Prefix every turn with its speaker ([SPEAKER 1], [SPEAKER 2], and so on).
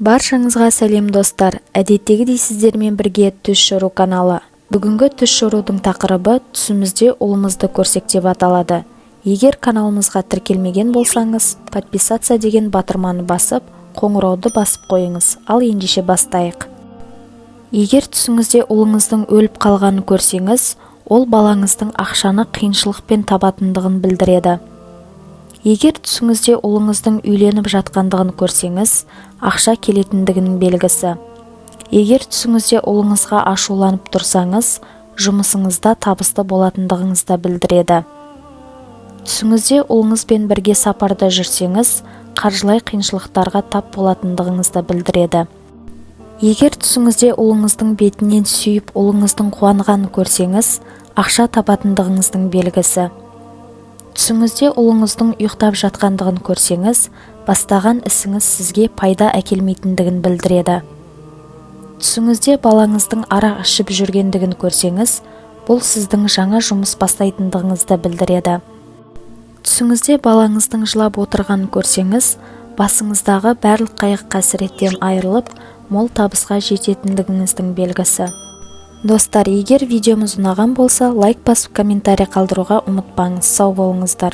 [SPEAKER 1] Баршаңызға сәлем, достар! Әдеттегідей сіздермен бірге Түс жору каналы. Бүгінгі түс жорудың тақырыбы «Түсімізде ұлымызды көрсек» деп аталады. Егер каналымызға тіркелмеген болсаңыз, «Подписаться» деген батырманы басып, қоңырауды басып қойыңыз. Ал ендеше бастайық. Егер түсіңізде ұлыңыздың өліп қалғанын көрсеңіз, ол балаңыздың ақшаны қиыншылықпен табатындығын білдіреді. Егер түсіңізде ұлыңыздың үйленіп жатқандығын көрсеңіз, ақша келетіндігінің белгісі. Егер түсіңізде ұлыңызға ашуланып тұрсаңыз, жұмысыңызда табысты болатындығыңызды білдіреді. Түсіңізде ұлыңызбен бірге сапарда жүрсеңіз, қаржылай қиыншылықтарға тап болатындығыңызды білдіреді. Егер түсіңізде ұлыңыздың бетінен сүйіп, ұлыңыздың қуанғанын көрсеңіз, ақша табатындығыңыздың белгісі. Түсіңізде ұлыңыздың ұйықтап жатқандығын көрсеңіз, бастаған ісіңіз сізге пайда әкелмейтіндігін білдіреді. Түсіңізде балаңыздың арақ ішіп жүргендігін көрсеңіз, бұл сіздің жаңа жұмыс бастайтындығыңызды білдіреді. Түсіңізде балаңыздың жылап отырғанын көрсеңіз, басыңыздағы барлық қайғы-қасіреттен айырылып, мол табысқа жететіндігіңіздің белгісі. Достар, егер видеомыз ұнаған болса, лайк басып, комментарий қалдыруға ұмытпаңыз. Сау болыңыздар!